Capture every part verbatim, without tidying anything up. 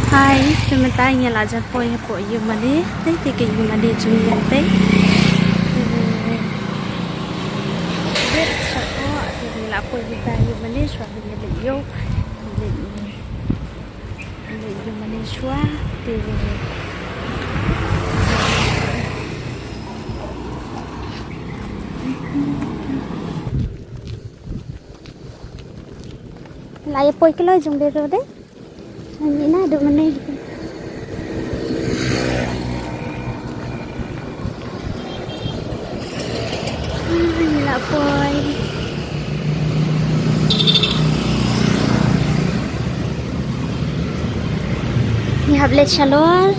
Hai, te mynta ngi la jan poi hapoh ïingmane, te te ka ïingmane jong ngi te. Te, te, te, ngi la poi mynta ïingmane, shuwa ba ngi leit ïew, ngi leit, ngi leit ïingmane shuwa, te. La ïa poi kilo jong de ro de. Ngi na du mane. Ah, ngi la poi. Ngi hap leit shalor.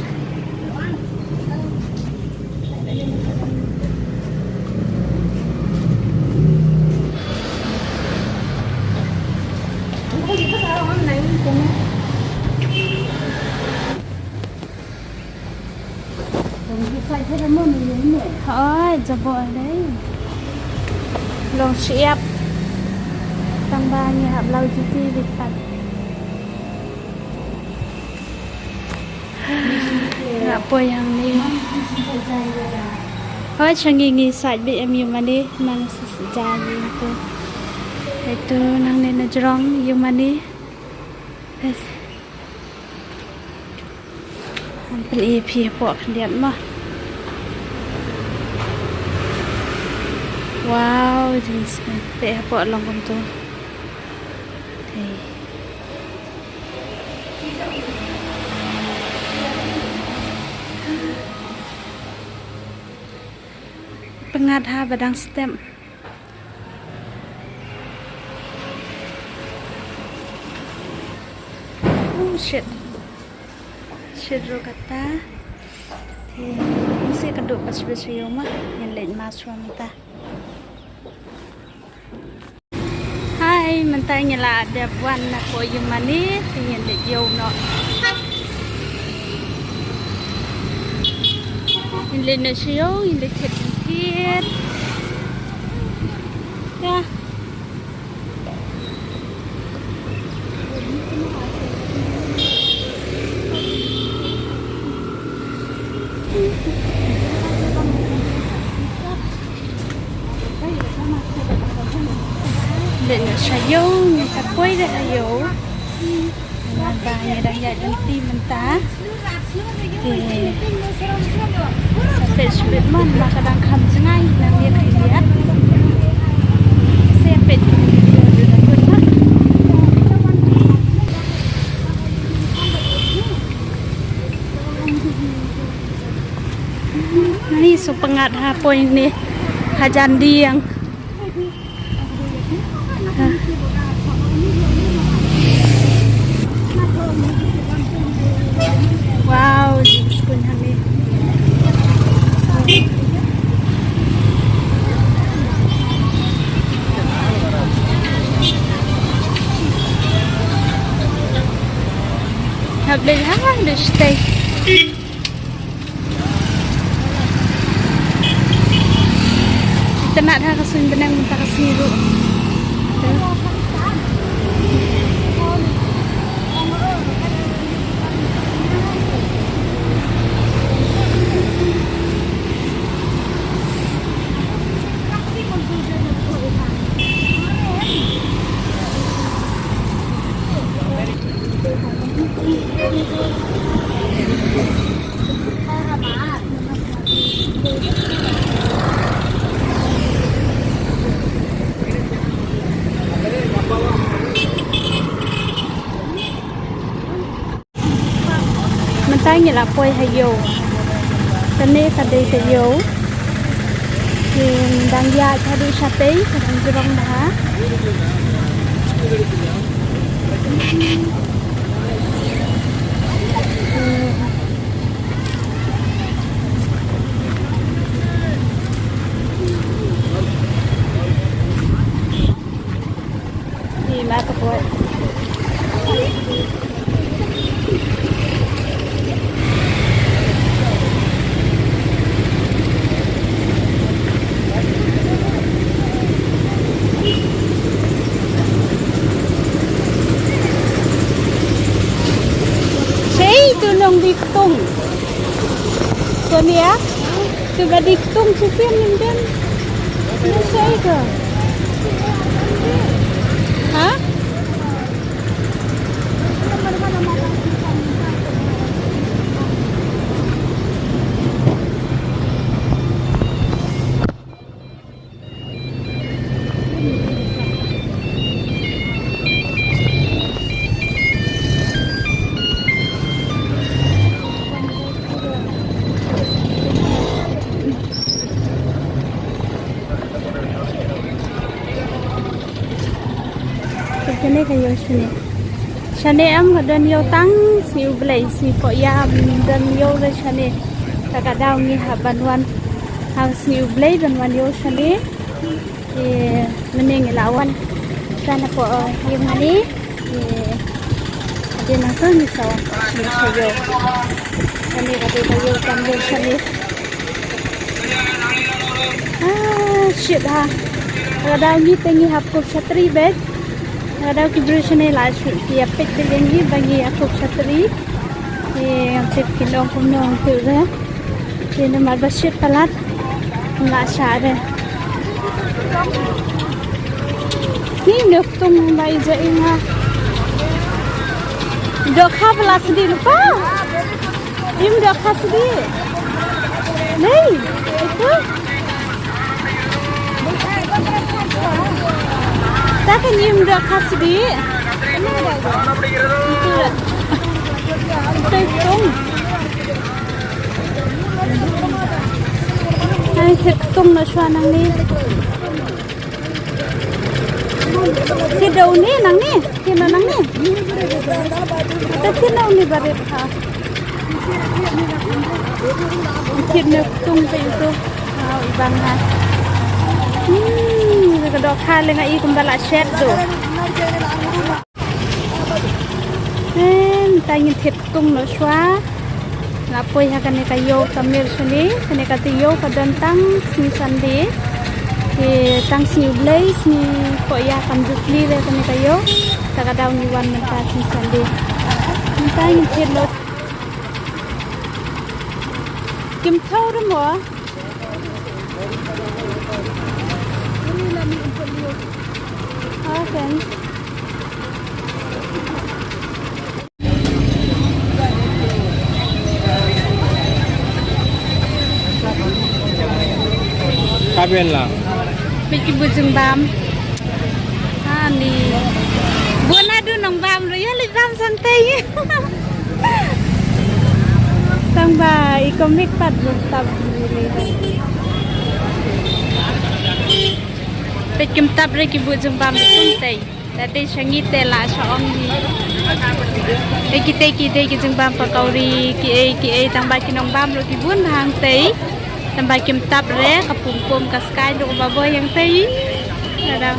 Hooid, jabor dei. Long shyiap. Tang ba ngi hap law juti bit pat. Nga poi hangne. Hooid, sha ngi ngi sait beit em ïingmane, man sa sait jaiñ ïing tu. Ito nangne na jrong ïingmane. Ngan pyni ïa phi hapoh khyndiat mo. Wow, jingsngewbha hapoh long kumto. Te. Pyngngad ha ba dang step. Oh shit. Shit ruh kata. Te, ngin sa ïakynduh pat shibit sha ïew mo. Ngin leit mass shuwa mynta. Hai, mynta ngi la dep wan na hapoh ïingmane, te ngin leit ïew noh. Ngin leit noh sha ïew, ngin leit thied thied. Ïa. Dei na sha ïew, ngi sa poi da sha ïew. Ngi ba ngi dang ïaid lynti mynta. Te sa peit shibit mo, namar ka dang kham jngai, nang ïa khyndiat. Sa peit ki video da kut mo. Ngi shu pyngngad ha poi ne hajan dieng. Wow, jingskun hangne. Hap dei ha dei stay. Itynnad ha ka suiñ bneng mynta ka sngi ruh. Mynta ngi la poi ha ïew. Kane ka dei ka ïew. Ki dang ïaid haduh shatei, ka dang jrong bha. Ïa, ma ka poi. Tu nong di ktung. Sonia, tu ba di ktung shisien ning den. Ni sa ika. Ha? Kane ka ïew shane. Shane em ka don ïew tang sngi U Blei, sngi Poh Ïa em don ïew re shane. Ta ka daw ngi hap ban wan ha sngi U Blei ban wan ïew shane. Te mynne ngi la wan sha na poh ïing mane. Te hadien nangta ngi sa wan sha ïew. Kane ka dei ka ïew kam ïew shane. Ah, shit ha. Ka daw ngi te ngi hap kup shatri bad. Ka daw ki briew shane la shu ki ïa peit bad ïa ngi ba ngi ïa kup shatri. Te ngam tip kin ong kumno tu re. Te namar ba shit palat la shah re. Ni nok tung ba i ja i nga. Dohkha ba la sdi lupa. Im dohkha sdi. Nei, itu. Ta kan im dohkha sdi. Itu dah. Itu tung. Ai, thit ktung na shwa nangne. Thit da une nangne, thit na nangne. Te thit na une barit ha. Thit na ktung te itu. Wow, i bang ha. Hmm, ka dohkha lynga i kumba la shet do. Em, ta ngin thit ktung noh shwa. La poi ha kane ka ïew ka mir shane, kane ka ti ïew ka don tang sngi Sunday. Te tang sngi U Blei, sngi Poh Ïa kam ju plie re kane ka ïew. Ta ka daw ngi wan mynta sngi Sunday. Mynta ngin thit noh. Kim thaw re mo. Okay. Kaben la. Peit ki bud jingbam. Ani. Bun haduh nongbam ruh ïa leit bam santei. Tang ba i komik pat bun tap. Peit kim tap re ki bud jingbam santei. Da dei sha ngi te la sha ong hi. Ei kitei ki dei ki jingbam pakori, ki ei ki ei, tang ba ki nongbam ruh ki bun hangtei. Tang ba kim tap re ka pum pum ka skai ruh ba boi hangtei. Ka daw.